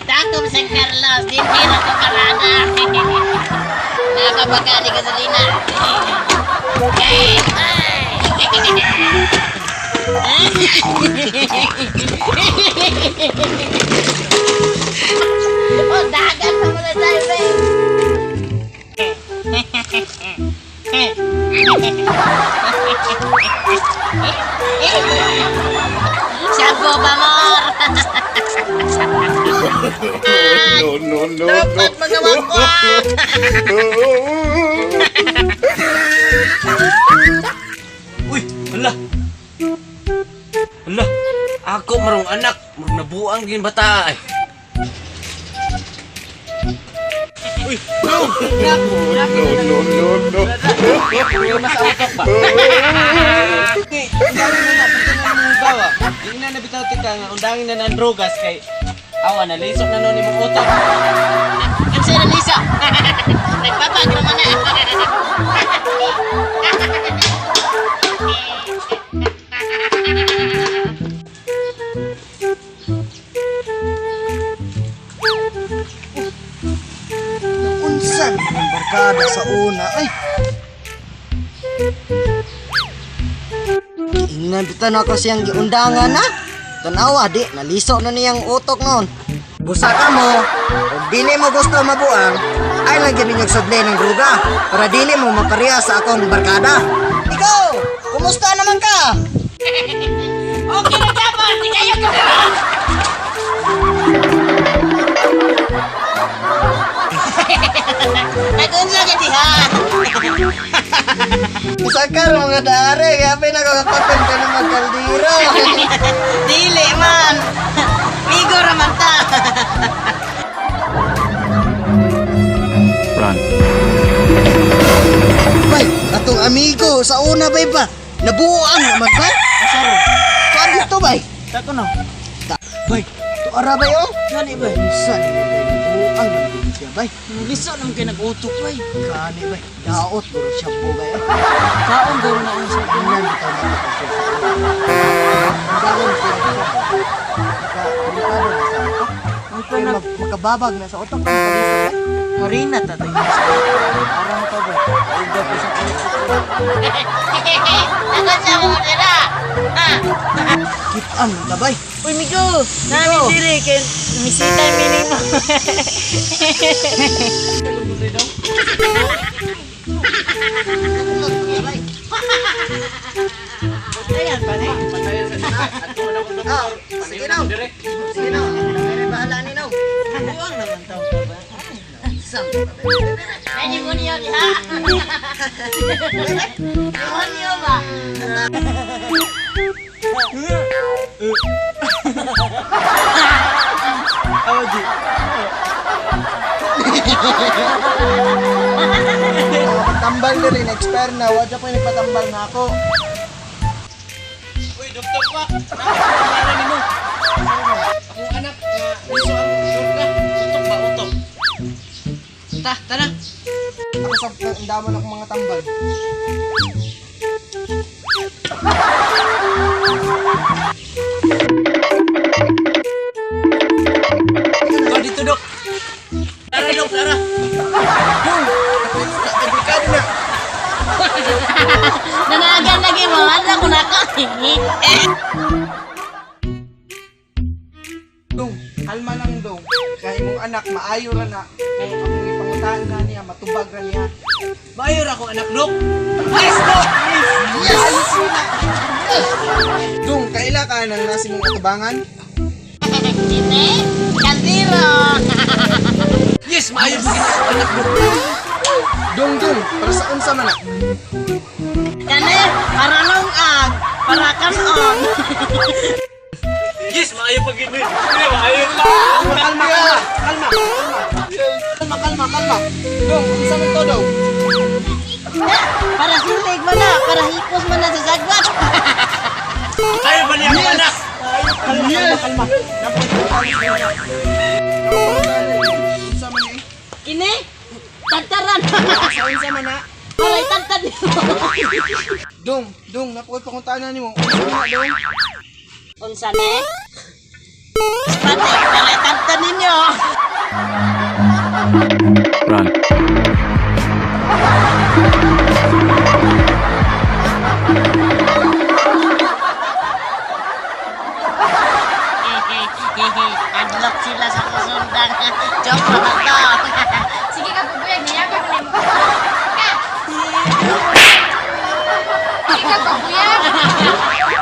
Takop San Carlos, din hira ko parada. Nakapagkali gasolina. Oh, dagat pa muna tayo, babe. Shampoo pa more! No, no, no, Dapat no. mga wakwak! Uy, hala. Hala, ako marong anak, marong nabuang gin bata ay. Uy, no! No, no, no, no. Mas utok ba? Okay, undangin na na, pagka na mong bawa. Di na nabitaw tika nga, undangin na ng drogas kay awa na, lisok na noon imong utok. Ang sira liso! Nagpapag naman na! Unsan ang barkada sa una ay. Ingnan bitaw na ako siyang giundangan na. Tanawa di naliso na niyang utok noon. Busa ka mo, kung dili mo gusto mabuang, ay lang gyud ninyong sudli ng druga para dili mo mapareha sa akong barkada. Ikaw, kumusta naman ka? Okay na dapat! Di kayo kumira! Nag-unsa ka diha! Sakar mga dare, gabi na ko kapatid ka ng magkaldiro. Dili man! Migo raman ta! Run. Bay, atong amigo sa una bay ba? Nabuang naman ba? Asaro, Tuan dito bay. tako na. Bay, tuara bay oh. Gani ba? Unsa ni bay nabuang naman siya bay. Lisok naman kay nag-utok bay. Kani bay, daot bro siya po bay. Kaon garo na ang sa Tingnan bitaw na ako siya sa una. Daon siya siya. Maka, delikado na sa utok. Kay makababag na sa utok. Ang palisa, bay. Marina tatay. Para mo pa ba? Kauga po sa utok. Nag-unsa mo dira! Ha? Kitaan mo ta bay. Uy, Migo! Nami diri kay misita mi nimo. Ayan pa ni. Patayan sa ato na akong Ah, doktor. sige na. Sige na. Ay, bahala ni now. Buang naman taw ka ba? Ay, demonyo diha. Demonyo ba? Awa di. Tambal na rin, expire na. Wala pa yung nagpatambal na ako. Uy, doktor pa. Nakakaalala nimo. Akong anak nga liso ang droga. Utok ba utok? Ta, tara. Ako sa ang damo na akong mga tambal. Go dito, dok. Tara, dok, tara. Delikado na. Nanagan lagi mo, wala ko na ka. Dong, kalma lang dong. Kay imong anak maayo ra na. Kung akong ipangutaan na niya, matubag ra niya. Maayo ra akong anak, dok. Yes, dok. Yes. Dong, kaila ka nang nasi mong atubangan? Dine, kaldero. Yes, maayo pa gid akong anak, dok. Dong, dong, para sa unsa man na? Kani, para lungag, para kanon. Yes, maayo pa gid. Maayo pa. Kalma, kalma, kalma, kalma. Kalma, kalma, kalma. Dong, unsa man to dong? Para silig man na, para hipos man na sa sagwat. Ayaw ba niya akong anak? Kalma, kalma, kalma. Unsa man ni? Kini? Tagtaran. Sa unsa man na? Para itagtad nimo. Dong, dong, napukoy pangutan nimo. Unsa man na dong? Unsa ne? Spate, para itagtad ninyo. Run. Adlock sila sa kusundang. Joke lang to. Sige ka bubuyag, niyakag na mo. Ka! Sige ka bubuyag!